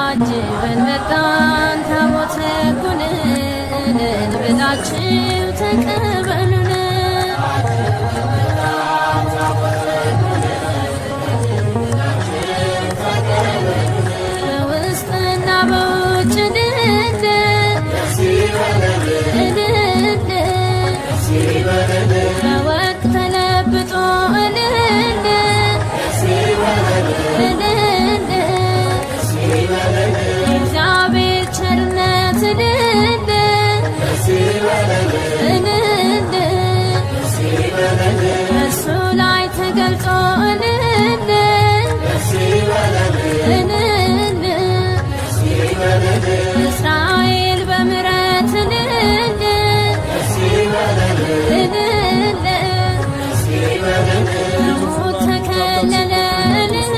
አጅበን መጣን ታቦተ ሕጉን እልል ብላችሁ ተቀበሉን። በውስጥና በውጭ እልል እልል፣ በወርቅ ተለብጦ እልል እልል፣ የእግዚአብሔር ቸርነት እልል እልል፣ በእርሱ ላይ ተገልጾ እልል እልል፣ እስራኤል በምሕረት እልል እልል፣ በሞት ተከለለ እልል።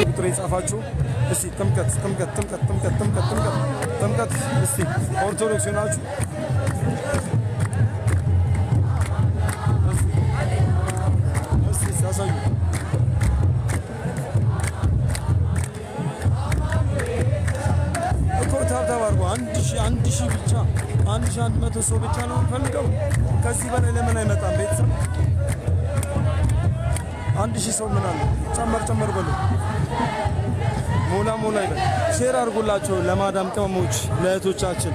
ቁጥር የጻፋችሁ እስቲ ጥምቀት፣ ጥምቀት፣ ጥምቀት፣ ጥምቀት፣ ጥምቀት፣ ጥምቀት፣ ጥምቀት። እስቲ ኦርቶዶክስ ናችሁ። እስቲ ያሳዩ። እኮ tap tap አድርጎ 1000፣ 1000 ብቻ፣ 1100 ሰው ብቻ ነው የምፈልገው። ከዚህ በላይ ለምን አይመጣም? ቤተሰብ 1000 ሰው ምን አለ? ጨመር ጨመር በሉ። ሞላ ሞላ ይበል። Share አድርጉላቸው ለማዳም ቅመሞች፣ ለእህቶቻችን፣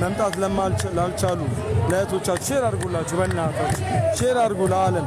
መምጣት ላልቻሉ ለእህቶቻችሁ share አድርጉላቸው። በእናታችሁ share አድርጉ ለዓለም።